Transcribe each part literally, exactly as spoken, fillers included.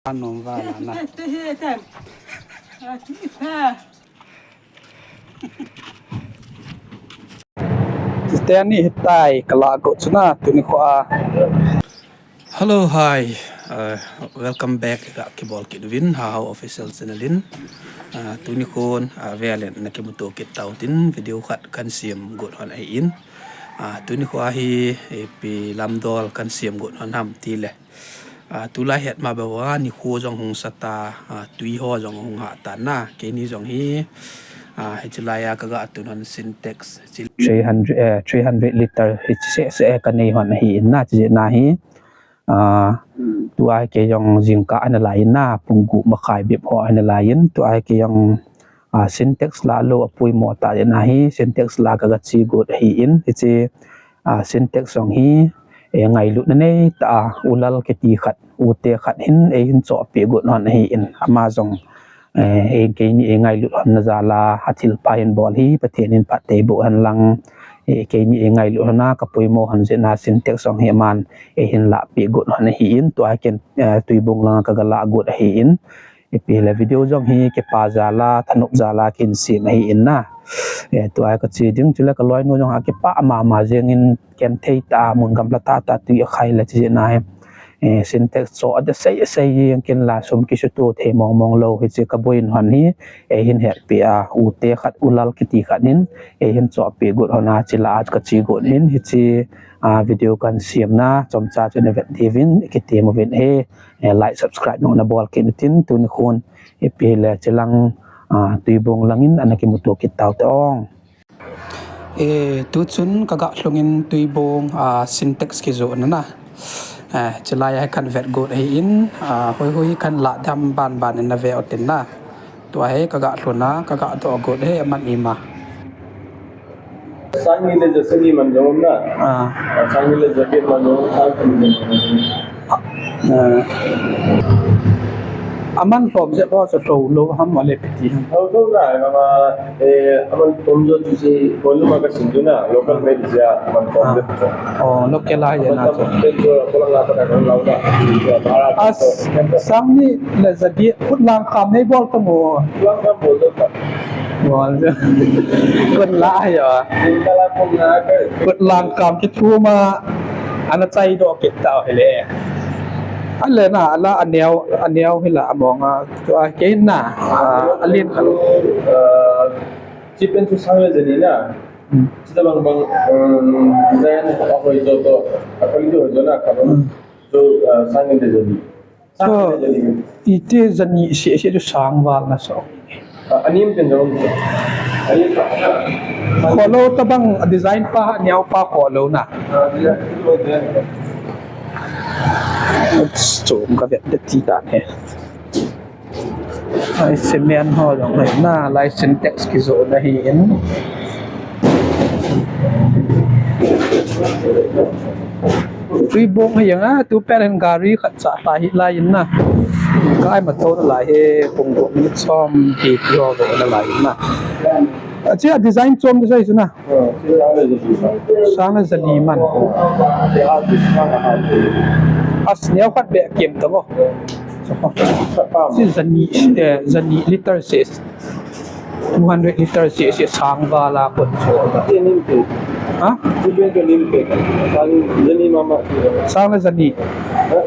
Anom vala na. Te, te, he, te. Ah, ti, ha. Teni hitai kala go chuna, tuni kho a. Hello, hi. Uh, welcome back. Ka kibol kit uvin, Hahao Official Channel in. Uh, tuni khon, uh, velen na kimuto kit tau tin video khat kan siam got hon ahi in. Uh, tuni kho a hi, ipi lamdol kan siam got hon ham tile. Ah, tulai het ma beuva, nikho jong hung sata, ah, tui ho jong hung hah tan na, keini jong hi, ah, hiche lai a kaga tun hon Sintex, hiche three hundred, eh, three hundred liter, hiche seh seh kanei hon ahi in na, hiche na hi, ah, tua hi kei jong jingkah ana lai in na, pung gup makhai bep ho ana lai in, tua hi kei jong, ah, Sintex la lou apoimo tah jeh in ahi, Sintex la kaga che got ahi in, hiche, ah, Sintex jong hi, eh, ngailutna nei tah a, ulal kiti khat, ute khat hin, eihin chohpeh got hon ahi in, ama jong, eh, eh, keini eingailut hon na jal a, athilpha hin bol hi, Pathen in phatthei boh hen lang, eh, keini eingailut hon a, kapoimo hon jeh in a, Sintex jong hi aman, eihin lahpeh got hon ahi in, tua hi ken, eh, Tuibong lang a kaga lah got ahi in, Ipi le video jong hi kipa jal a, thanop jal a kin siam ahi in na. Eh, tua ka che ding chule ka loinu jong a kipa mama jeng in ken thei tah a mun gamla tah tah tui akhai le che na hi. Eh, Sintex cho a de sei sei jeng kin la sum kisuto thei mong mong lou hiche ka boina hon hi. Eihin hetpeh a, ute khat ulal kiti khat hin. Eihin chohpeh got hon a che la a ka che got hin hiche, ah, video kan siam na, chomcha chu na vet diuvin, kitem uvin he. Eh, like, subscribe jong na bol kit in tin, tuni khon, ipi le chelang, ah, Tuibong lang in ana kimuto kit tau te ong. Eh, tu chun kaga lhung in Tuibong, ah, Sintex kijoh na na. Eh, hiche lai a hi kan vet got ahi in, ah, hoi hoi kan lah dam ban ban in na ve utin na. Tua hi kaga lhun a, kaga doh got hi aman ima. Sang ni le ja sagi man jong na. Ah. Sang ni le ja get man jong, sang ni le ja get man jong. Ah. Aman lhom jep ho chu lho lou ham, ale piti ham. Lho lou na, ama, eh, aman lhom jo chu si, volume ka sin tu na, local made ja, aman lhom jep chu. Oh, local a ya na chu. Aman tam, pen jo, kolang la pa ka lhom lou na. As, sang ni le ja get, khut lang kham nei bol ta mo. Khut lang kham bol ta. Bol. Khut la ahi a. Khut la kham kit thum a. Ana chai doh kit tau hi le. Ahile na, ala aneo, aneo hi la among a. Tua kei na. Ah, alin kha. Ah, chi pen chu sang le jani na. Hmm. Chi ta bang bang, um, design a hoi jo to. A quality hoi jo na ka bang. Hmm. Chu, ah, sang le jani. So, iti jani si, si chu sang val na so. Ah, anim pen jong. Anim pa. Kholou tabang design pa, neo pa kholou na. Ah, design, design. Chom ka vet de ti dan he. Lai cement ho jong lai na, lai Sintex kijoh na hi in. Tuibong hi jeng a, tu pen hin gari khat cha ta hi lai in na. Kai ma to na lai he, pung gup minute som, ti ti ho na lai in na. A, chi a design chom design chu na. Sang le jali man. As neo khat be kem ta bo. Chi jani, eh, jani liter se. Two hundred liter se, se sang val a kon so. Ha? Sang le jani.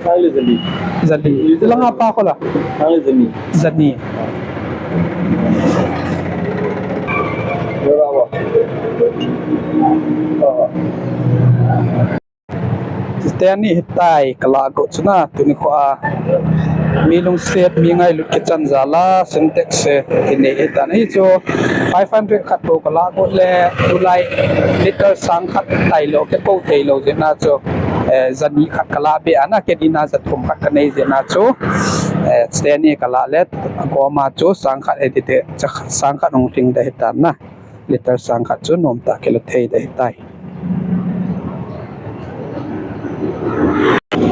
Sang le jani. Jani. Lang a pa ko la. Sang le jani. Jani. Teni hitai kala go chuna, tuni kho a mi lungset, mi ngailut kichan jal a Sintex se kinei hitan. Hichu five hundred khat bou kala go le, tulai liter sang khat tailou, kiko tailou jeh na chu, eh, jani khat kala be ana, keni na jathum khat kanei jeh na chu, eh, teni kala le, agoma chu sang khat hiti te, sang khat hung lhing de hitan na. Liter sang khat chu nomtah kila thei de hitai.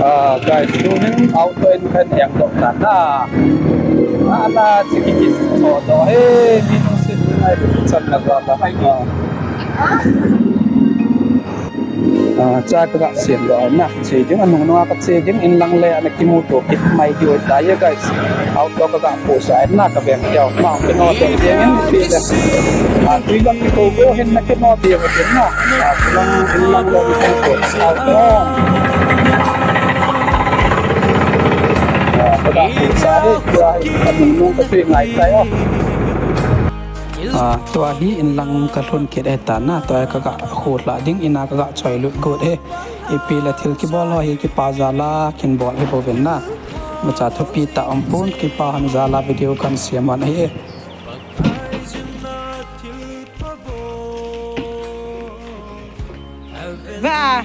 Ah, guys, tuhin auto in kan heng doh tan na. Ala, chiki kiso doh he, mi lungset ngai chan na ba ta. Ah. Ah, cha ka ga siam doh na. Che ding, anung nung a ka che ding, in lang le ana kimuto kit mai diu ahitai guys. Auto ka ga phosa na, ka veng diu. Ma, kino ding ding in pi le. Ah, tui ga kiko go hin na kino ding ding na. Ah, in lang, in lang le kimuto. Auto. Ah, ka ga phosa hi, tua hi, anung nung ka tui ngai tai o. Ah, tua hi in lang ka lhun kit ahitai na, tua hi ka ga kho lha ding, in a ka ga choi lut got e. Ipi le thil kibol ho hi kipa jal a kin bol hi bouvin na. Macha thupi tah um pon, kipa hon jal a video kan siam hon ahi e. Va.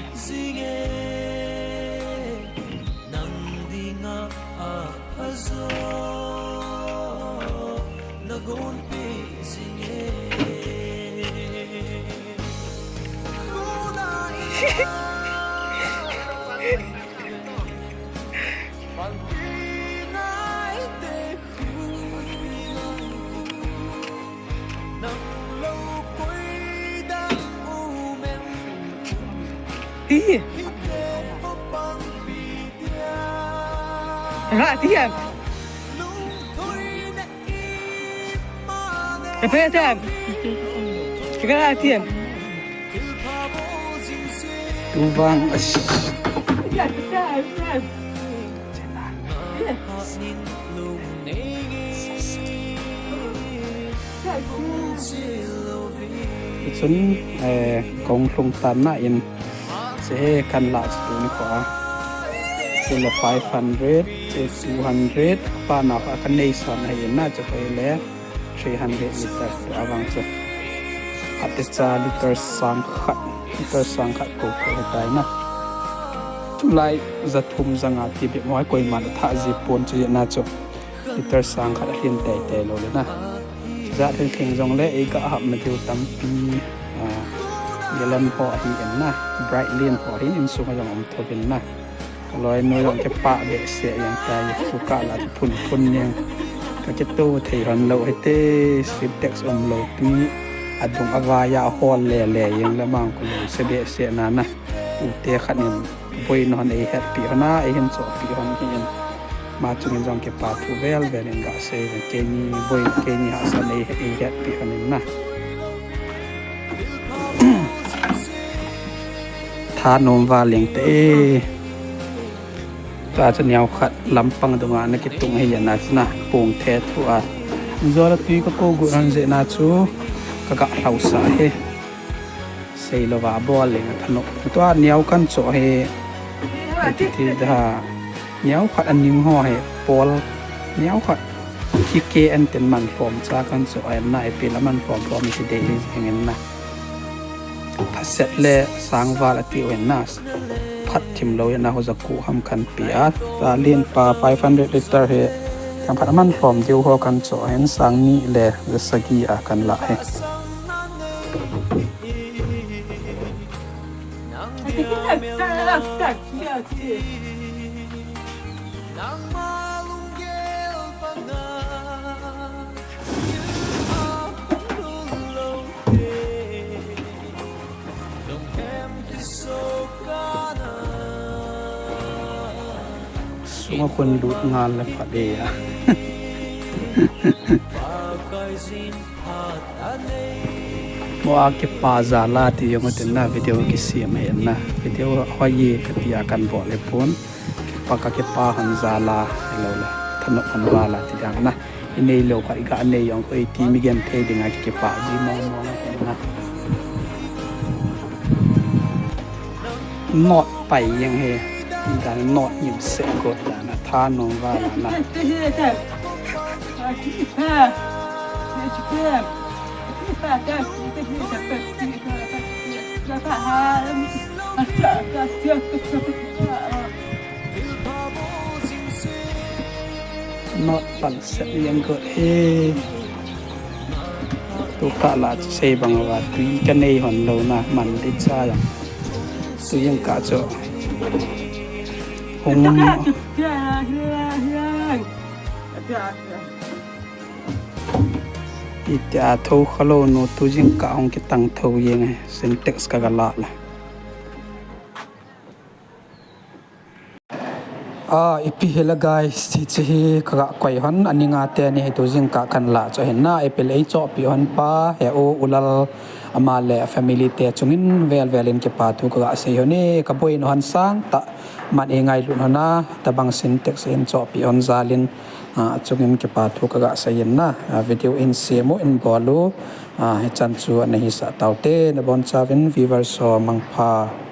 Ih. Ra tiam. Apa ya tiam? Kita ra tiam. Tuvang as. Ya, kita, kita. Chun, eh, kong lhung tan na in, che kan la chu tuni kho a. Che le five hundred, che two hundred, pa na kha kan nei san ahi na, che kho le three hundred liter tu avang chu. Ate cha liter sang khat, liter sang khat ko ko tai na. Tulai za thum za nga ti be mo koima tha ji pon chu na chu. Liter sang khat a lhin tei tei lou le na. Jat thil thing jong le ei ga hap na diu tampi, ah, gallon ho ahi in na. Bright lin ho ahi in sung a jong um tho vin na. Ka loi nu jong kipah behseh jeng tai, tu kah la phun phun jeng. Ka kito thei hon lou hite, Sintex um lou tui. Adung avai a hol le le jeng le mang ku lou se behseh na na. U te khat in boina hon ei hetpi hon a, ei hin chohpi hon hi in. Ma chungin jong kipa thu vel vel in ga sei ve. Keini boi, keini hahsat ei, ei hetpi hon in na. Thanom val leng te. Tua chu neo khat lampang dunga na kitung hi jana chu na pung the thu a. Jola tui ka ko gu ran je na chu ka ga hlau sa he. Sei lou va bol leng a thanop. Tua neo kan cho he. Ai ti ti da. Neo khat aning ho he. Pol neo khat. Hi ke an ten man lhom cha kan cho ai na ai pi la man lhom lhom ti de hi jeng en na. Phaset le sangval ati u hin na. Phat thim lou hin na ho ja ku ham kan pi a. Ta lin pa five hundred liter hi. Kan phat man lhom diu ho kan cho hin sang ni le ja sagi a kan la hi. Sunga khun lut ngal le pha de a. Mo a kipa jal a ti jong tin na video kisem hen na. Video hoi ye ka ti a kan bol le pon. Kipa ka kipa hon jal a, hello le. Thanop hon val a ti jang na. I nei lou kha i ga nei jong ko i ti mi gen thei ding a kipa ji mong mong na. Not pai jeng he. Dan not nim se got dan a thanom val a na. Not pang set jeng got he. Tu kah la chu sei bang a va tui ka nei hon lou na man di cha jang. Tu jeng kah chu hung Iti a tho kha lou nu tu jeng kah hung kitang tho jeng e Sintex ka ga la la. Ah, ipi hile guys, hiche hi kaga koi hon, aninga teni hi tu jingkah kahin lah chu ahin na, ipi le eichohpeh hon pa, he u, u Lal, ama le family te chungin vel vel in kipa thu kaga sei hon e, kaboina hon sangtah, aman eingailut hon a, tobang Sintex in chohpeh hon jal in, ah, chungin kipa thu kaga sei in na, ah, video in sem u in bol u, ah, hichan chu ana hisah taute, nabonchauvin viewers ho mangpha.